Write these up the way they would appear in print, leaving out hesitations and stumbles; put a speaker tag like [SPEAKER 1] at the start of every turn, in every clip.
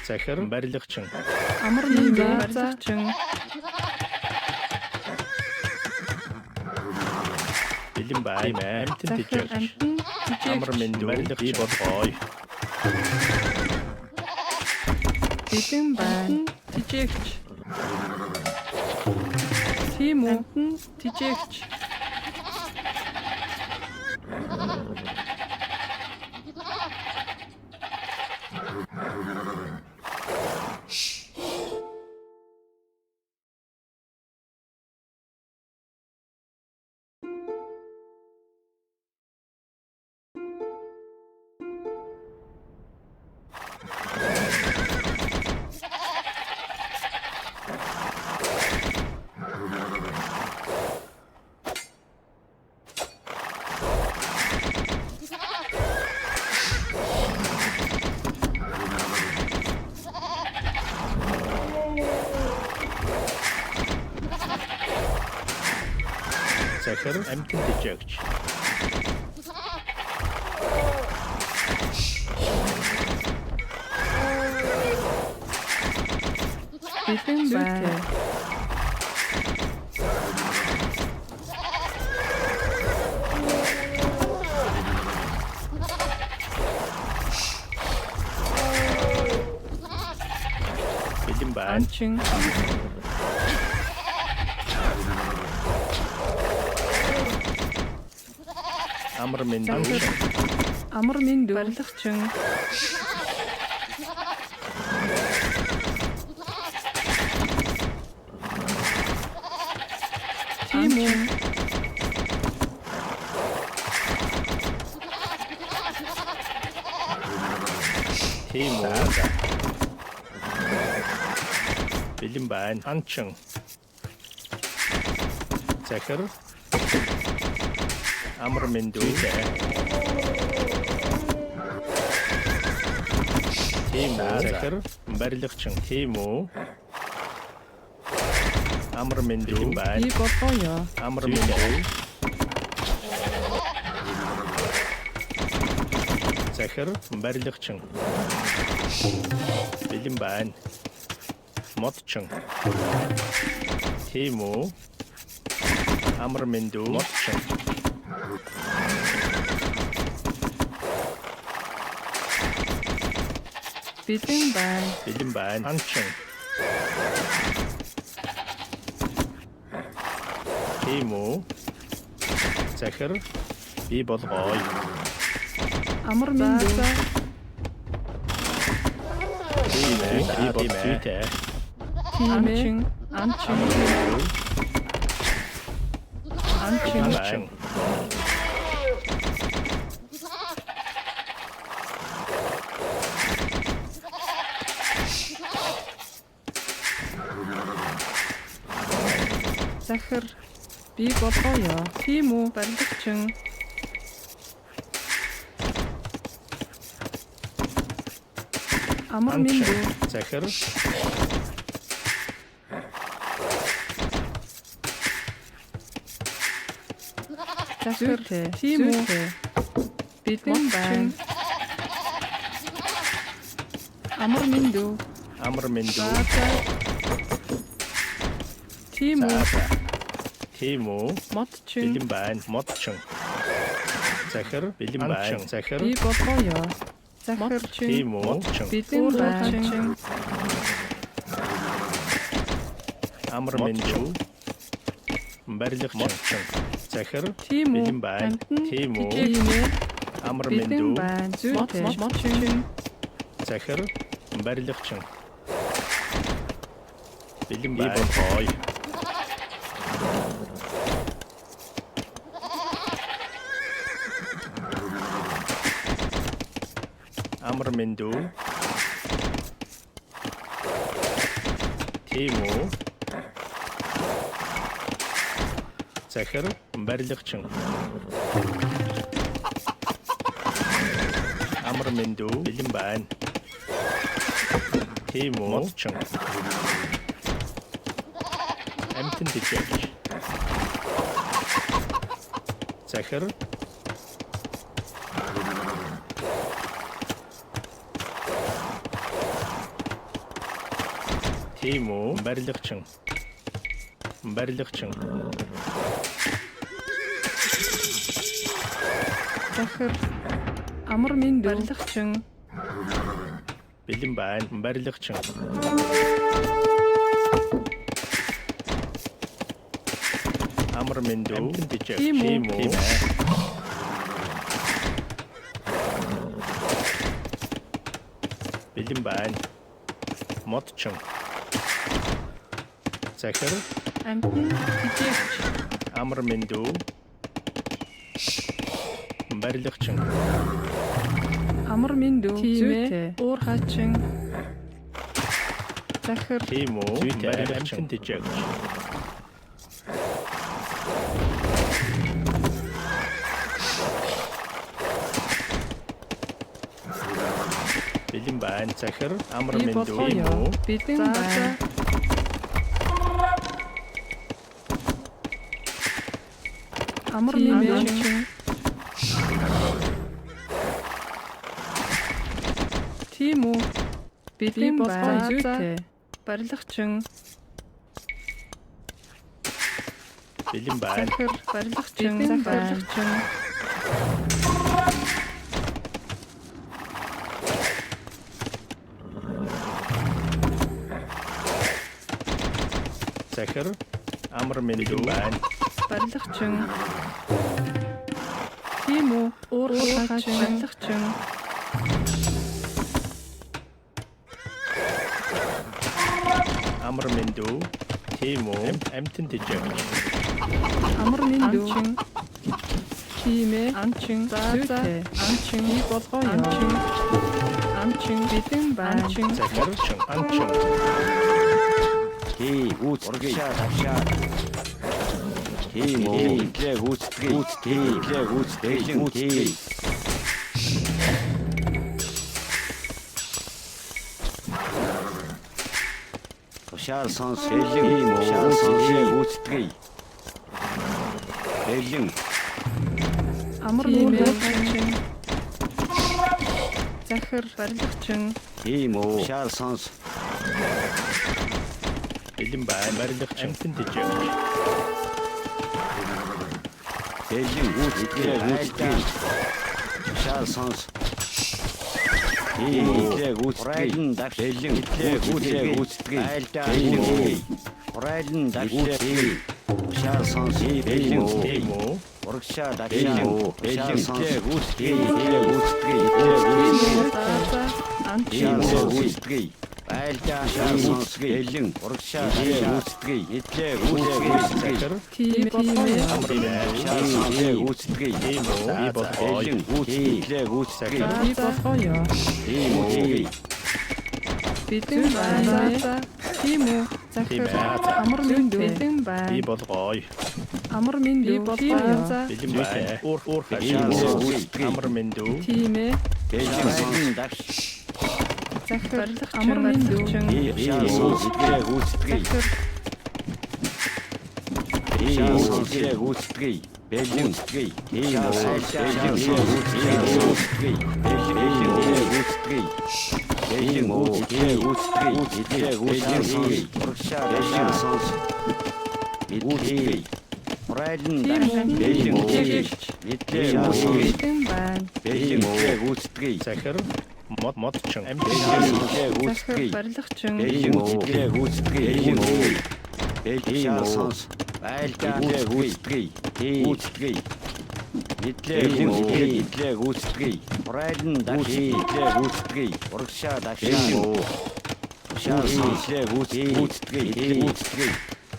[SPEAKER 1] Захир барилгачин.
[SPEAKER 2] Амар минь
[SPEAKER 3] Тийм ээ.
[SPEAKER 2] барилгачин.
[SPEAKER 1] Бэлэн байна. Тийм ээ. Амтэн
[SPEAKER 2] Захир
[SPEAKER 1] тэжээгч.
[SPEAKER 2] амтан
[SPEAKER 1] Амар
[SPEAKER 2] тэжээгч.
[SPEAKER 1] минь барилгачин. Би болгоё.
[SPEAKER 2] Бэлэн байна. Тэжээгч. Тийм үү? Амтан тэжээгч.
[SPEAKER 1] Захир амтэн тэжээгч.
[SPEAKER 2] Бэлэн байна.
[SPEAKER 1] Бэлэн байна.
[SPEAKER 2] Анчин.
[SPEAKER 1] Амар минь
[SPEAKER 2] Захир. Амар минь барилгачин. Тийм үү?
[SPEAKER 1] Тийм үү? Бэлэн байна. Анчин. Захир. Амар минь дүү. Тийм үү? Захир. Барилгачин. Тийм үү? Амар минь дүү байна.
[SPEAKER 2] Би болгоё.
[SPEAKER 1] Амар минь дүү. Захир барилгачин. Бэлэн байна. Модчин. Тийм үү? Амар минь дүү. Модчин.
[SPEAKER 2] Бэлэн байна.
[SPEAKER 1] Бэлэн байна. Анчин. Тийм үү? Захир би болгоё.
[SPEAKER 2] Амар минь дүү.
[SPEAKER 1] Тийм ээ. Би болгоё.
[SPEAKER 2] Тийм ээ. Анчин. Анчин.
[SPEAKER 1] Анчин.
[SPEAKER 2] Захир. Би болгоё. Тийм үү? Барилгачин. Амар минь
[SPEAKER 1] Анчин.
[SPEAKER 2] дүү.
[SPEAKER 1] Захир.
[SPEAKER 2] Захир. Тийм үү? Бэлэн байна. Амар минь дүү.
[SPEAKER 1] Амар минь
[SPEAKER 2] За
[SPEAKER 1] дүү.
[SPEAKER 2] за. Тийм
[SPEAKER 1] За
[SPEAKER 2] үү?
[SPEAKER 1] за. Тийм үү?
[SPEAKER 2] Модчин.
[SPEAKER 1] Бэлэн байна. Модчин. Захир бэлэн байна. Захир.
[SPEAKER 2] Би болгоё. Захир.
[SPEAKER 1] Тийм үү? Модчин.
[SPEAKER 2] Бэлэн байна.
[SPEAKER 1] Амар минь дүү. Барилгачин. Модчин. Захир
[SPEAKER 2] Тийм үү?
[SPEAKER 1] бэлэн байна.
[SPEAKER 2] Амтан
[SPEAKER 1] Тийм үү?
[SPEAKER 2] Тийм ээ.
[SPEAKER 1] Амар минь
[SPEAKER 2] Бэлэн
[SPEAKER 1] дүү.
[SPEAKER 2] байна. Зүйтэй. Модчин.
[SPEAKER 1] Захир барилгачин. Бэлэн байна. Би болгоё. Амар минь дүү. Тийм үү? Захир барилгачин. Амар минь дүү. Бэлэн байна. Тийм үү? Модчин. Амтэн тэжээгч. Захир. Тийм үү? Барилгачин. Барилгачин.
[SPEAKER 2] Захир. Амар минь дүү. Барилгачин.
[SPEAKER 1] Бэлэн байна. Барилгачин. Амар минь дүү. Амьтан тэжээгч.
[SPEAKER 2] Тийм үү?
[SPEAKER 1] Тийм үү? Тийм ээ. Бэлэн байна. Модчин. Захир.
[SPEAKER 2] Амьтан тэжээгч.
[SPEAKER 1] Амар минь дүү. Барилгачин.
[SPEAKER 2] Амар минь дүү. Зүйтэй. Уур хачин. Захир.
[SPEAKER 1] Тийм үү? Зүйтэй. Амьтан тэжээгч. Бэлэн байна. Захир. Амар
[SPEAKER 2] Би
[SPEAKER 1] минь дүү. Тийм
[SPEAKER 2] болгоё.
[SPEAKER 1] үү?
[SPEAKER 2] Бэлэн байна. Амар минь дүү. Тийм үү? Бэлэн байна. Зүйтэй. Барилгачин.
[SPEAKER 1] Бэлэн байна.
[SPEAKER 2] Захир. Барилгачин. Барилгачин.
[SPEAKER 1] Захир. Амар минь дүү байна.
[SPEAKER 2] Барилгачин. Тийм үү? Уур хачин. Барилгачин.
[SPEAKER 1] Амар минь дүү. Тийм үү? Амьтан тэжээгч.
[SPEAKER 2] Амар минь дүү. Тийм ээ. Анчин. Зүйтэй. Анчин. Би болгоё. Анчин. Анчин. Бэлэн байна. Анчин.
[SPEAKER 1] Захир. Анчин.
[SPEAKER 3] Тий, гүйцэтгэе. Урагшаа тавшаа. Тийм үү. Идлээ гүйцэтгэе. Гүйцэтгэе. Идлээ гүйцэтгэе. Гүйцэтгэе. Тушаал сонс. Элэн. Тушаал сонс. Гүйцэтгэе. Элэн.
[SPEAKER 2] Амар минь дүү. Анчин. Захир. Барилгачин.
[SPEAKER 3] Тийм үү. Тушаал сонс.
[SPEAKER 1] Бэлэн байна. Барилгачин. Амьтан тэжээгч.
[SPEAKER 3] Элэн гүйцэтгэе. Гүйцэтгэе. Тушаал сонс. Тийм үү. Идлээ гүйцэтгэе. Урайлан давш. Элэн. Идлээ гүйцэтгэе. Гүйцэтгэе. Айлдаа. Гүйцэтгэе. Урайлан давш. Гүйцэтгэе. Тушаал сонс. Элэн.
[SPEAKER 1] Тийм үү?
[SPEAKER 3] Урагшаа давшаа. Элэн. Идлээ гүйцэтгэе. Идлээ гүйцэтгэе. Идлээ гүйцэтгэе.
[SPEAKER 2] За за. Анчин.
[SPEAKER 3] Тушаал гүйцэтгэе. Айлдаа гүйцэтгэе. Элэн. Урагшаа гүйцэтгэе. Идлээ гүйцэтгэе.
[SPEAKER 1] Захир.
[SPEAKER 2] Тийм ээ.
[SPEAKER 1] Амар минь дүү.
[SPEAKER 3] Тушаал сонс. Гүйцэтгэе.
[SPEAKER 1] Тийм үү? Би болгоё.
[SPEAKER 3] Элэн гүйцэтгэе. Идлээ гүйцэтгэе.
[SPEAKER 2] Би болгоё.
[SPEAKER 3] Тийм үү.
[SPEAKER 2] Бэлэн байна. За за. Тийм үү?
[SPEAKER 1] Тийм
[SPEAKER 2] Захир.
[SPEAKER 1] ээ.
[SPEAKER 2] Амар минь дүү. Бэлэн
[SPEAKER 1] Би
[SPEAKER 2] байна.
[SPEAKER 1] болгоё.
[SPEAKER 2] Амар минь дүү. болгоё.
[SPEAKER 1] Бэлэн байна. Уур уур
[SPEAKER 3] Тийм
[SPEAKER 1] хачин.
[SPEAKER 3] үү.
[SPEAKER 1] Амар минь дүү.
[SPEAKER 2] Тийм ээ.
[SPEAKER 3] Элэн давш.
[SPEAKER 2] Захир. Амар минь дүү.
[SPEAKER 3] Тушаал сонс. Идлээ гүйцэтгэе.
[SPEAKER 2] Захир.
[SPEAKER 3] Тушаал сонс. Идлээ гүйцэтгэе. Бэлэн гүйцэтгэе. Тийм үү. Элэн гүйцэтгэе. Элэн гүйцэтгэе. Элэн гүйцэтгэе. Гүйцэтгэе. Идлээ гүйцэтгэе. Урагшаа элэн сонс. Гүйцэтгэе. Урайлан
[SPEAKER 2] Тийм
[SPEAKER 3] давш.
[SPEAKER 2] үү.
[SPEAKER 3] Бэлэн гүйцэтгэе.
[SPEAKER 2] Тэжээгч.
[SPEAKER 3] Идлээ гүйцэтгэе.
[SPEAKER 2] Бэлэн байна.
[SPEAKER 3] Бэлэн гүйцэтгэе.
[SPEAKER 1] Захир. Мод модчин.
[SPEAKER 3] Элэн
[SPEAKER 1] Амьтан
[SPEAKER 3] идлээ
[SPEAKER 2] Захир.
[SPEAKER 3] гүйцэтгэе.
[SPEAKER 2] Барилгачин.
[SPEAKER 3] Бэлэн гүйцэтгэе. Гүйцэтгэе. Элэн Бэлэн сонс. Айлдаа гүйцэтгэе. Гүйцэтгэе. Идлээ гүйцэтгэе. Идлээ гүйцэтгэе. Урайлан давш. Идлээ гүйцэтгэе. Урагшаа давшаа. Тушаал сонс. Идлээ гүйцэтгэе. Гүйцэтгэе. Гүйцэтгэе.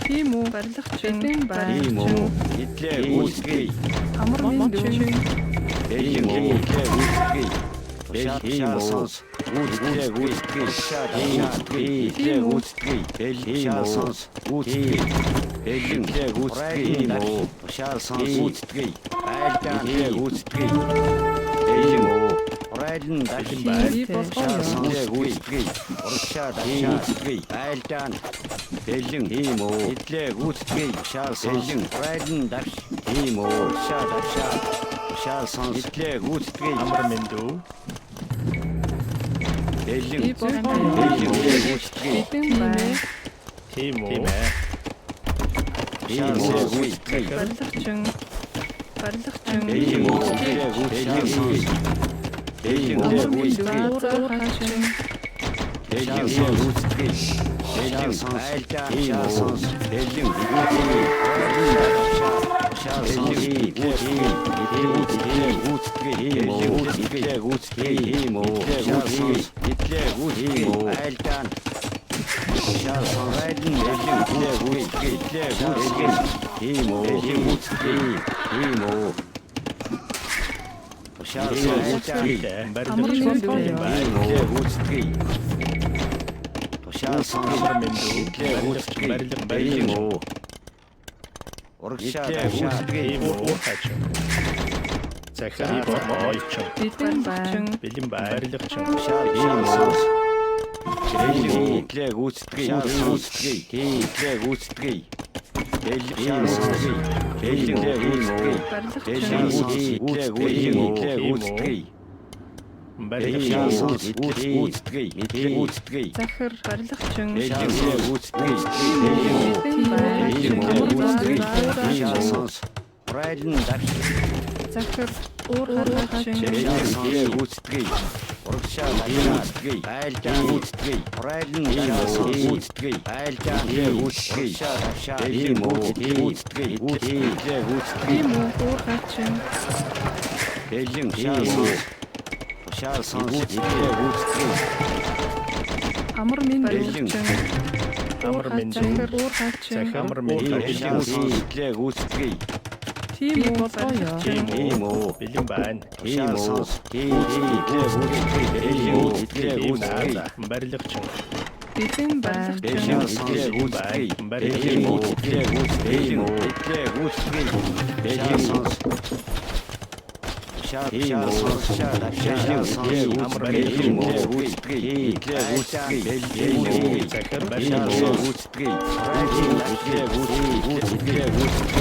[SPEAKER 2] Тийм үү? Барилгачин. Бэлэн байна.
[SPEAKER 3] Тийм үү. Идлээ гүйцэтгэе.
[SPEAKER 2] Амар минь дүү.
[SPEAKER 3] Бэлэн идлээ гүйцэтгэе. Тушаал сонс. Гүйцэтгэе. Гүйцэтгэе. Гүйцэтгэе. Идлээ гүйцэтгэе. Бэлэн сонс. Гүйцэтгэе. Бэлэн идлээ гүйцэтгэе. Тушаал сонс. Гүйцэтгэе. Айлдаа идлээ гүйцэтгэе. Бэлэн Урайлан давш.
[SPEAKER 1] байна.
[SPEAKER 2] Би
[SPEAKER 3] Тушаал
[SPEAKER 2] болгоё.
[SPEAKER 3] сонс. Гүйцэтгэе. Урагшаа давшаа. Гүйцэтгэе. Айлдаа бэлэн тийм үү. Идлээ гүйцэтгэе. Тушаал сонс. Урайлан давш. Тийм үү. Урагшаа давшаа. Тушаал сонс. Идлээ гүйцэтгэе.
[SPEAKER 1] Амар минь дүү.
[SPEAKER 3] Бэлэн.
[SPEAKER 2] Би болгоё.
[SPEAKER 3] Бэлэн гүйцэтгэе.
[SPEAKER 2] Бэлэн байна.
[SPEAKER 1] Тийм үү? Тийм ээ.
[SPEAKER 3] Тийм үү гүйцэтгэе.
[SPEAKER 2] Барилгачин. Барилгачин.
[SPEAKER 3] Тийм үү гүйцэтгэе. Бэлэн
[SPEAKER 2] Амар минь
[SPEAKER 3] гүйцэтгэе.
[SPEAKER 2] заа хачин.
[SPEAKER 3] Бэлэн гүйцэтгэе. Бэлэн айлдаа сонс. Бэлэн гүйцэтгэе. Бэлэн гүйцэтгэе. Гүйцэтгэе. Гүйцэтгэе. Гүйцэтгэе. Тийм үү гүйцэтгэе. Гүйцэтгэе. Айлдаа сонс. Бэлэн гүйцэтгэе. Гүйцэтгэе. Тийм үү гүйцэтгэе. Тийм үү. Тушаал гүйцэтгэе.
[SPEAKER 2] Амар
[SPEAKER 1] Барилгачин.
[SPEAKER 2] минь дүү.
[SPEAKER 3] Тийм үү гүйцэтгэе. Тушаал сонс.
[SPEAKER 1] Амар минь дүү.
[SPEAKER 3] Гүйцэтгэе.
[SPEAKER 1] Барилга
[SPEAKER 3] Тийм
[SPEAKER 1] барилгачин.
[SPEAKER 3] үү. Урагшаа гүйцэтгэе.
[SPEAKER 1] Тийм үү? Хачин. Захир би болгоё.
[SPEAKER 2] Бэлэн байна.
[SPEAKER 1] Бэлэн барилгачин.
[SPEAKER 3] Тушаал тийм үү. Бэлэн гүйцэтгэе. Гүйцэтгэе. Тийм гүйцэтгэе. Бэлэн гүйцэтгэе. Бэлэн гүйцэтгэе.
[SPEAKER 2] Барилгачин.
[SPEAKER 3] Бэлэн гүйцэтгэе.
[SPEAKER 1] Барилгачин.
[SPEAKER 3] Гүйцэтгэе. Гүйцэтгэе.
[SPEAKER 2] Захир барилгачин.
[SPEAKER 3] Бэлэн гүйцэтгэе.
[SPEAKER 2] Бэлэн байна.
[SPEAKER 3] Бэлэн гүйцэтгэе.
[SPEAKER 2] Амар
[SPEAKER 3] Сонс. Прайлн давш.
[SPEAKER 2] Захир уур хачин.
[SPEAKER 3] Бэлэн гүйцэтгэе. Урагшаа гүйцэтгэе. Айлдаа гүйцэтгэе. Прайлн гүйцэтгэе. Айлдаа гүйцэтгэе. Давшаа бэлэн гүйцэтгэе. Гүйцэтгэе. Гүйцэтгэе.
[SPEAKER 2] Тийм үү уур хачин.
[SPEAKER 3] Бэлэн сонс. Тушаал сонс. Гүйцэтгэе.
[SPEAKER 2] Амар минь
[SPEAKER 3] Бэлэн.
[SPEAKER 2] барилгачин. Уур
[SPEAKER 1] Амар минь
[SPEAKER 2] хачин.
[SPEAKER 1] дүү.
[SPEAKER 2] Уур хачин.
[SPEAKER 1] Захир амар минь дүү.
[SPEAKER 3] Бэлэн сонс. Гүйцэтгэе.
[SPEAKER 2] Тийм үү болгоё.
[SPEAKER 1] Тийм
[SPEAKER 3] Тийм
[SPEAKER 1] үү?
[SPEAKER 3] үү.
[SPEAKER 1] Бэлэн байна.
[SPEAKER 3] Тушаал сонс. Гүйцэтгэе. Бэлэн гүйцэтгэе.
[SPEAKER 1] Барилгачин.
[SPEAKER 2] Бэлэн байна.
[SPEAKER 3] Бэлэн гүйцэтгэе. Бэлэн гүйцэтгэе. Бэлэн гүйцэтгэе. Бэлэн сонс. Тушаал сонс. Бэлэн гүйцэтгэе. Гүйцэтгэе. Бэлэн
[SPEAKER 1] Захир
[SPEAKER 3] гүйцэтгэе.
[SPEAKER 1] барилгачин.
[SPEAKER 3] Гүйцэтгэе. Гүйцэтгэе. Гүйцэтгэе.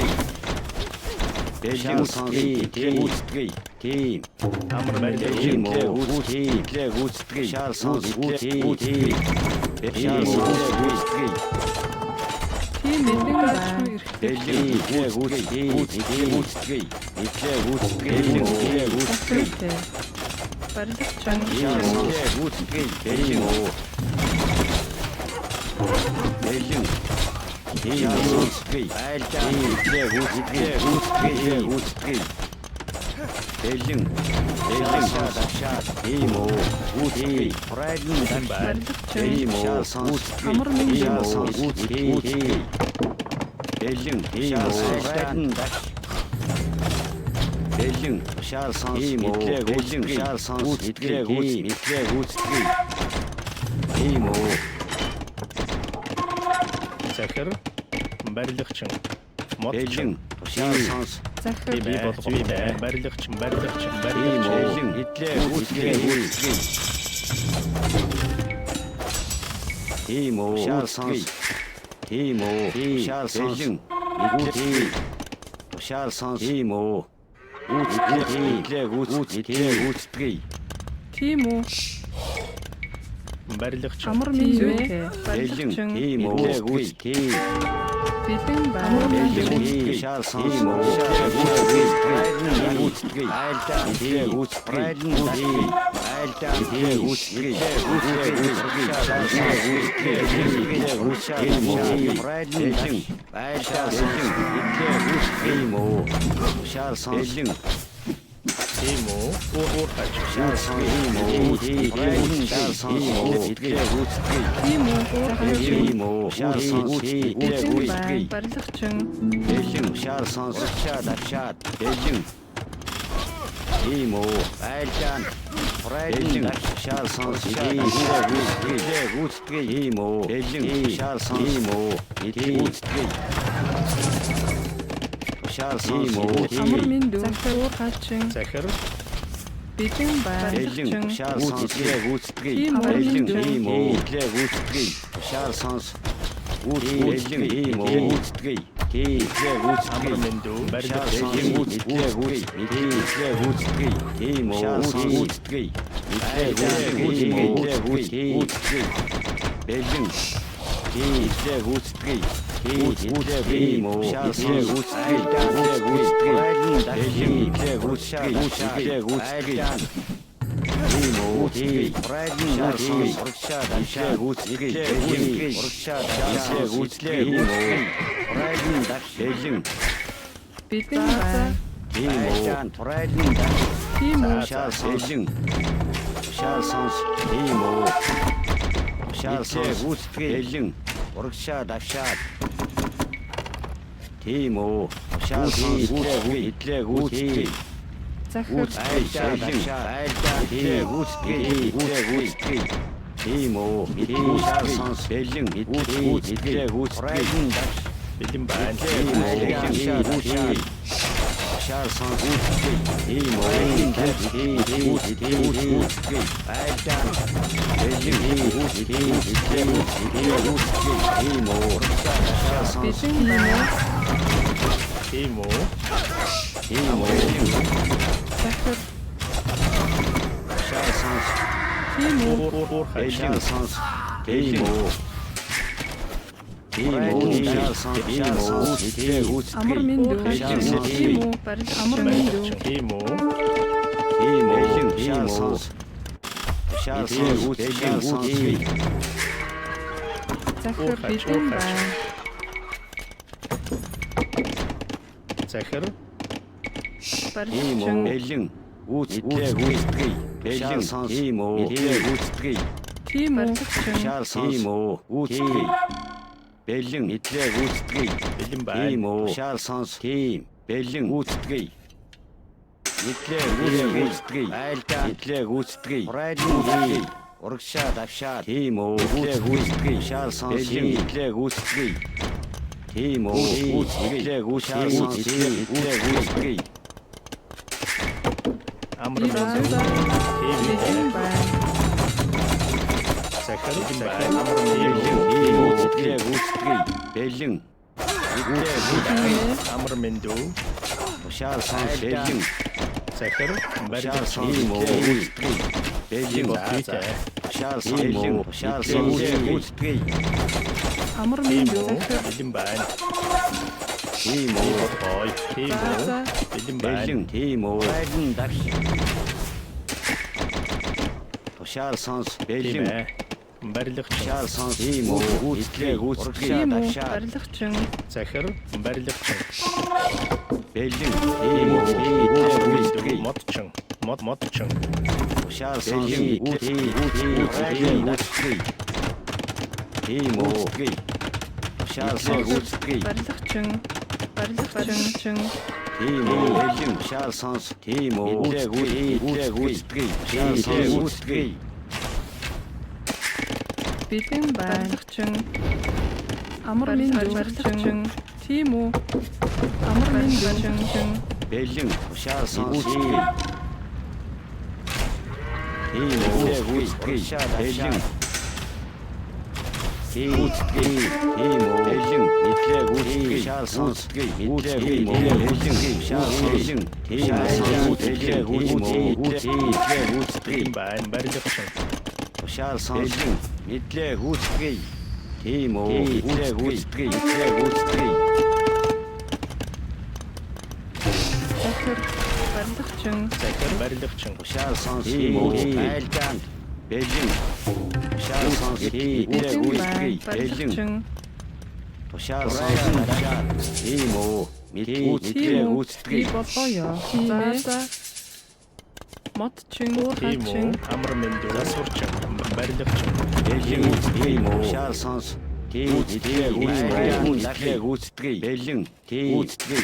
[SPEAKER 3] Бэлэн гүйцэтгэе. Тийм.
[SPEAKER 1] Амар
[SPEAKER 3] Тийм
[SPEAKER 1] барилгачин.
[SPEAKER 3] үү. Гүйцэтгэе. Гүйцэтгэе. Шаар сонс. Гүйцэтгэе. Тийм үү. Гүйцэтгэе.
[SPEAKER 2] Тийм бэлэн байна.
[SPEAKER 3] Бэлэн гүйцэтгэе. Гүйцэтгэе. Гүйцэтгэе. Гүйцэтгэе.
[SPEAKER 2] Барилгачин.
[SPEAKER 3] Гүйцэтгэе. Бэлэн үү. Бэлэн. Тийм гүйцэтгэе. Айлдаа гүйцэтгэе. Гүйцэтгэе. Гүйцэтгэе. Бэлэн. Бэлэн давшаа. Тийм үү. Гүйцэтгэе. Прайлн
[SPEAKER 1] байна.
[SPEAKER 2] Барилгачин.
[SPEAKER 3] Тийм үү. Гүйцэтгэе.
[SPEAKER 2] Амар минь
[SPEAKER 3] Тийм үү. Гүйцэтгэе. Бэлэн. Тийм үү. Прайлн давш. Бэлэн. Тушаал сонс. Тийм үү. Бэлэн. Тушаал сонс. Гүйцэтгэе. Гүйцэтгэе. Гүйцэтгэе. Тийм үү.
[SPEAKER 1] Захир барилгачин. Модчин.
[SPEAKER 3] Бэлэн. Тушаал сонс.
[SPEAKER 2] Захир
[SPEAKER 1] Би болгоё. Барилгачин, барилгачин,
[SPEAKER 3] Тийм
[SPEAKER 1] барилгачин.
[SPEAKER 3] үү. Эдлээ гүйцэтгэе. Гүйцэтгэе. Тийм үү. Тушаал сонс. Тийм үү. Тушаал сонс. Гүйцэтгэе. Тушаал сонс. Тийм үү. Гүйцэтгэе. Эдлээ гүйцэтгэе. Гүйцэтгэе.
[SPEAKER 2] Тийм үү
[SPEAKER 1] Барилгачин.
[SPEAKER 2] амар минь
[SPEAKER 3] Бэлэн.
[SPEAKER 2] барилгачин.
[SPEAKER 3] Тийм үү. Гүйцэтгэе.
[SPEAKER 2] Бэлэн байна.
[SPEAKER 3] Бэлэн. Тушаал сонс. Гүйцэтгэе. Гүйцэтгэе. Айлдаа гүйцэтгэе. Айлдаа гүйцэтгэе. Гүйцэтгэе. Гүйцэтгэе. Гүйцэтгэе. Айлдаа гүйцэтгэе. Тушаал сонс. Бэлэн.
[SPEAKER 1] Тийм үү? Уур уур хачин.
[SPEAKER 3] Тушаал сонс. Гүйцэтгэе. Сонс. Гүйцэтгэе. Гүйцэтгэе.
[SPEAKER 2] Тийм үү уур хачин.
[SPEAKER 3] Тийм үү. Тушаал сонс.
[SPEAKER 2] Бэлэн
[SPEAKER 3] Гүйцэтгэе.
[SPEAKER 2] байна. Барилгачин.
[SPEAKER 3] Бэлэн шаар сонс шаад авшаад бэлэн. Тийм үү. Айлдаан. Бэлэн шаар сонс гүйцэтгэе. Гүйцэтгэе. Тийм үү. Бэлэн шаар сонс. Тийм үү. Гүйцэтгэе. Шаар сонс.
[SPEAKER 2] Амар минь дүү. Захир уур хачин.
[SPEAKER 1] Захир
[SPEAKER 2] Бэлэн байна.
[SPEAKER 3] Бэлэн
[SPEAKER 2] Барилгачин.
[SPEAKER 3] шаар сонс гүйцэтгэе.
[SPEAKER 2] Тийм үү.
[SPEAKER 3] Бэлэн тийм үү. Гүйцэтгэе. Шаар сонс. Гүйцэтгэе. Тийм үү. Гүйцэтгэе. Тий, идлээ
[SPEAKER 1] Амар
[SPEAKER 3] гүйцэтгэе.
[SPEAKER 1] мэндүү
[SPEAKER 3] Барилгачин
[SPEAKER 1] барилгачин
[SPEAKER 3] гүйцэтгэе. Тий, идлээ гүйцэтгэе. Тийм үү. Гүйцэтгэе. Идлээ гүйцэтгэе. Гүйцэтгэе. Бэлэн. Тий, идлээ гүйцэтгэе. Тий, идлээ тийм үү. Идлээ гүйцэтгэе. Идлээ гүйцэтгэе. Бэлэн идлээ гүйцэтгэе. Идлээ гүйцэтгэе. Тийм үү. Тий. Урайлан урагшаа давшаа гүйцэтгэе. Гүйцэтгэе. Урагшаа давшаа гүйцэтгэе. Урайлан давш. Бэлэн.
[SPEAKER 2] Бэлэн байна.
[SPEAKER 3] Тийм үү. Урайлан давш.
[SPEAKER 2] Тийм үү.
[SPEAKER 3] Тушаал бэлэн. Тушаал сонс. Тийм үү. Тушаал сонс гүйцэтгэе. Бэлэн. Урагшаа давшаа. Тийм үү. Тушаал сонс гүйцэтгэе. Идлээ гүйцэтгэе.
[SPEAKER 2] Захир.
[SPEAKER 3] Айлдаа давшаа. Айлдаа идлээ гүйцэтгэе. Идлээ гүйцэтгэе. Тийм үү. Тушаал сонс бэлэн. Идлээ гүйцэтгэе. Урайлан давш.
[SPEAKER 1] Бэлэн байна.
[SPEAKER 3] Идлээ гүйцэтгэе. Тушаал сонс гүйцэтгэе. Тийм үү. Гүйцэтгэе. Айлдаа бэлэн. Гүйцэтгэе. Идлээ гүйцэтгэе. Тийм үү. Тушаал сонс.
[SPEAKER 2] Бэлэн байна.
[SPEAKER 1] Тийм үү.
[SPEAKER 3] Тийм үү.
[SPEAKER 2] Захир.
[SPEAKER 3] Тушаал сонс.
[SPEAKER 2] Тийм үү.
[SPEAKER 1] Уур уур хажин.
[SPEAKER 3] Бэлэн сонс. Тийм үү. Тийм үү. Тушаал сонс. Тийм үү. Идлээ гүйцэтгэе.
[SPEAKER 2] Амар мэндүү.
[SPEAKER 3] Тушаал сонс.
[SPEAKER 2] Тийм үү. Барил амар мэндүү.
[SPEAKER 1] Тийм үү.
[SPEAKER 3] Тийм үү. Тушаал сонс. Тушаал сонс. Бэлэн гүйцэтгэе.
[SPEAKER 2] Захир бэлэн байна.
[SPEAKER 1] Захир.
[SPEAKER 3] Тийм үү.
[SPEAKER 2] Барилгачин.
[SPEAKER 3] Бэлэн гүйцэтгэе. Гүйцэтгэе. Бэлэн сонс. Тийм үү. Идлээ гүйцэтгэе.
[SPEAKER 2] Тийм үү. Барилгачин.
[SPEAKER 3] Тушаал сонс. Тийм үү. Гүйцэтгэе. Бэлэн идлээ гүйцэтгэе.
[SPEAKER 1] Бэлэн байна.
[SPEAKER 3] Тийм үү. Тушаал сонс. Тийм. Бэлэн гүйцэтгэе. Идлээ гүйцэтгэе. Айлдаа идлээ гүйцэтгэе. Урайлан гүйцэтгэе. Урагшаа давшаа. Тийм үү. Идлээ гүйцэтгэе. Тушаал сонс. Бэлэн идлээ гүйцэтгэе. Тийм үү. Гүйцэтгэе. Идлээ гүйцэтгэе. Идлээ гүйцэтгэе.
[SPEAKER 1] Амар
[SPEAKER 2] За
[SPEAKER 1] мэндүү.
[SPEAKER 2] за.
[SPEAKER 1] Тийм үү.
[SPEAKER 2] Бэлэн байна.
[SPEAKER 1] Захир бэлэн байна. Амар мэндүү.
[SPEAKER 3] Гүйцэтгэе. Гүйцэтгэе. Бэлэн. Идлээ гүйцэтгэе.
[SPEAKER 1] Амар мэндүү.
[SPEAKER 3] Тушаал сонс. Бэлэн.
[SPEAKER 1] Захир
[SPEAKER 3] Тушаал
[SPEAKER 1] барилгачин.
[SPEAKER 3] сонс. Гүйцэтгэе. Бэлэн.
[SPEAKER 1] Бодлоо.
[SPEAKER 3] Тушаал сонс. Тушаал сонс. Гүйцэтгэе.
[SPEAKER 2] Амар
[SPEAKER 1] Тийм
[SPEAKER 2] мэндүү.
[SPEAKER 1] үү.
[SPEAKER 2] Захир.
[SPEAKER 1] Бэлэн байна.
[SPEAKER 3] Тийм үү.
[SPEAKER 1] Ой. Тийм
[SPEAKER 2] За
[SPEAKER 1] үү.
[SPEAKER 2] за.
[SPEAKER 1] Бэлэн байна.
[SPEAKER 3] Бэлэн. Тийм үү. Байлан давш. Тушаал сонс.
[SPEAKER 1] Тийм
[SPEAKER 3] Бэлэн.
[SPEAKER 1] ээ. Барилгачин.
[SPEAKER 3] Тушаал сонс. Тийм үү. Гүйцэтгэе. Гүйцэтгэе.
[SPEAKER 2] Тийм үү.
[SPEAKER 3] Давшаа.
[SPEAKER 2] Барилгачин.
[SPEAKER 1] Захир барилгачин.
[SPEAKER 3] Бэлэн. Тийм үү. Гүйцэтгэе.
[SPEAKER 1] Модчин. Мод модчин.
[SPEAKER 3] Тушаал сонс. Гүйцэтгэе. Гүйцэтгэе. Гүйцэтгэе. Тийм үү. Гүйцэтгэе. Тушаал сонс. Гүйцэтгэе.
[SPEAKER 2] Барилгачин. Барилгачин.
[SPEAKER 3] Тийм үү. Бэлэн. Тушаал сонс. Тийм үү. Идлээ гүйцэтгэе. Гүйцэтгэе. Тушаал сонс. Гүйцэтгэе.
[SPEAKER 2] Бэлэн байна. Барилгачин. Амар мэндүү. Барилгачин. Тийм үү. Амар мэндүү.
[SPEAKER 3] Бэлэн. Тушаал сонс. Гүйцэтгэе. Тийм үү. Гүйцэтгэе. Бэлэн. Тийм гүйцэтгэе. Тийм үү. Бэлэн. Идлээ гүйцэтгэе. Тушаал сонс. Идлээ гүйцэтгэе. Бэлэн. Тушаал сонс. Тийм гүйцэтгэе. Гүйцэтгэе. Идлээ гүйцэтгэе.
[SPEAKER 1] Бэлэн байна. Барилгачин.
[SPEAKER 3] Тушаал сонс. Идлээ гүйцэтгэе. Тийм үү. Идлээ гүйцэтгэе. Идлээ гүйцэтгэе.
[SPEAKER 2] Захир. Барилгачин.
[SPEAKER 1] Захир барилгачин.
[SPEAKER 3] Тушаал сонс. Тийм үү. Айлдаан. Бэлэн. Тушаал сонс. Идлээ
[SPEAKER 2] Бэлэн
[SPEAKER 3] гүйцэтгэе.
[SPEAKER 2] байна.
[SPEAKER 3] Бэлэн.
[SPEAKER 2] Барилгачин.
[SPEAKER 3] Тушаал сонс. Тийм үү. Идлээ
[SPEAKER 2] Тийм үү. Би
[SPEAKER 3] гүйцэтгэе.
[SPEAKER 2] болгоё. За за. Модчин.
[SPEAKER 1] Тийм үү.
[SPEAKER 2] Уурхайчин.
[SPEAKER 1] Амар мэндүү. Засварчин. Барилгачин.
[SPEAKER 3] Бэлэн. Тийм үү. Тушаал сонс. Тийм идлээ гүйцэтгэе. Идлээ гүйцэтгэе. Бэлэн. Тийм гүйцэтгэе.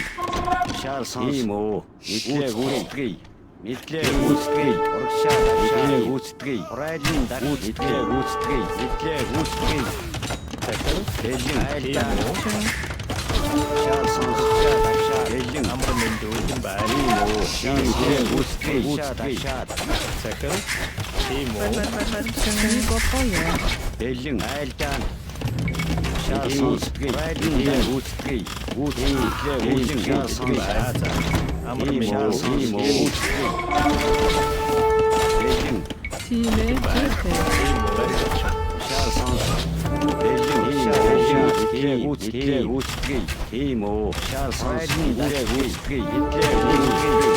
[SPEAKER 3] Тушаал сонс. Тийм үү. Идлээ гүйцэтгэе. Идлээ гүйцэтгэе. Урагшаа идлээ гүйцэтгэе. Урайлан идлээ гүйцэтгэе. Идлээ гүйцэтгэе.
[SPEAKER 1] Захир.
[SPEAKER 3] Бэлэн.
[SPEAKER 1] Тийм үү.
[SPEAKER 3] Тушаал сонс. Бэлэн.
[SPEAKER 1] Амар мэндүү. Бэлэн байна.
[SPEAKER 3] Тийм үү. Идлээ гүйцэтгэе. Гүйцэтгэе.
[SPEAKER 1] Захир. Тийм үү.
[SPEAKER 2] Барилгачин. Би болгоё.
[SPEAKER 3] Бэлэн. Айлдаан. Урагшаа сонсдгийг. Урайлан гүйцэтгэе. Гүйцэтгэе. Бэлэн сонс.
[SPEAKER 1] За за. Амар
[SPEAKER 3] Тийм
[SPEAKER 1] мэндүү.
[SPEAKER 3] үү. Тийм үү. Бэлэн.
[SPEAKER 2] Тийм ээ. Зүйтэй.
[SPEAKER 1] Тийм үү. Барилгачин.
[SPEAKER 3] Урагшаа сонс. Бэлэн. Мэдлээ гүйцэтгэе. Гүйцэтгэе. Тийм үү. Урагшаа сонс. Мэдлээ гүйцэтгэе. Мэдлээ гүйцэтгэе.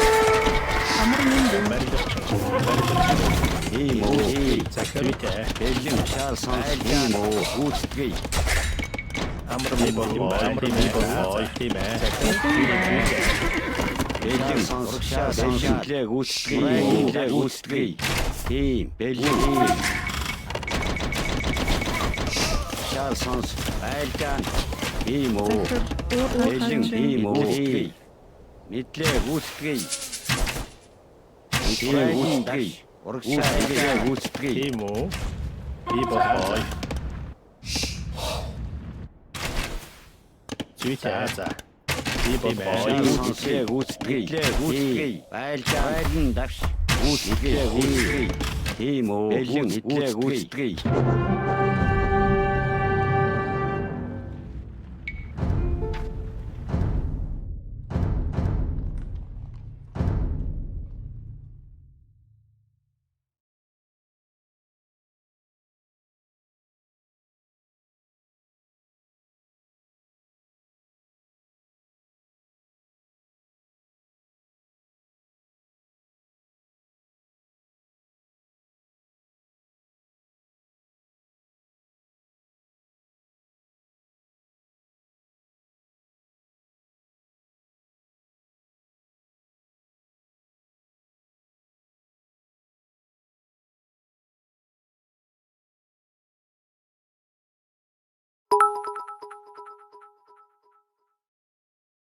[SPEAKER 2] Амар мэндүү.
[SPEAKER 1] Барилгачин. Барилгачин.
[SPEAKER 3] Тийм үү.
[SPEAKER 1] Захир. Зүйтэй.
[SPEAKER 3] Бэлэн. Урагшаа сонс. Тийм үү. Гүйцэтгэе.
[SPEAKER 1] Амар мэндүү болов. Амар мэндүү болов. Тийм ээ.
[SPEAKER 2] Бэлэн байна.
[SPEAKER 3] Бэлэн сонс. Урагшаа сонс. Мэдлээ гүйцэтгэе. Мэдлээ гүйцэтгэе. Тийм. Бэлэн. Урагшаа сонс. Айлдаа. Тийм үү.
[SPEAKER 2] Захир. Уур
[SPEAKER 3] Бэлэн.
[SPEAKER 2] хаанчин.
[SPEAKER 3] Тийм үү. Мэдлээ гүйцэтгэе. Мэдлээ гүйцэтгэе. Урагшаа гүйцэтгэе.
[SPEAKER 1] Тийм үү. Би болов. Зүйтэй. За. Би болов.
[SPEAKER 3] Гүйцэтгэе. Гүйцэтгэе. Гүйцэтгэе. Айлдаа. Айлан давш. Гүйцэтгэе. Гүйцэтгэе. Тийм үү. Бэлэн. Мэдлээ гүйцэтгэе.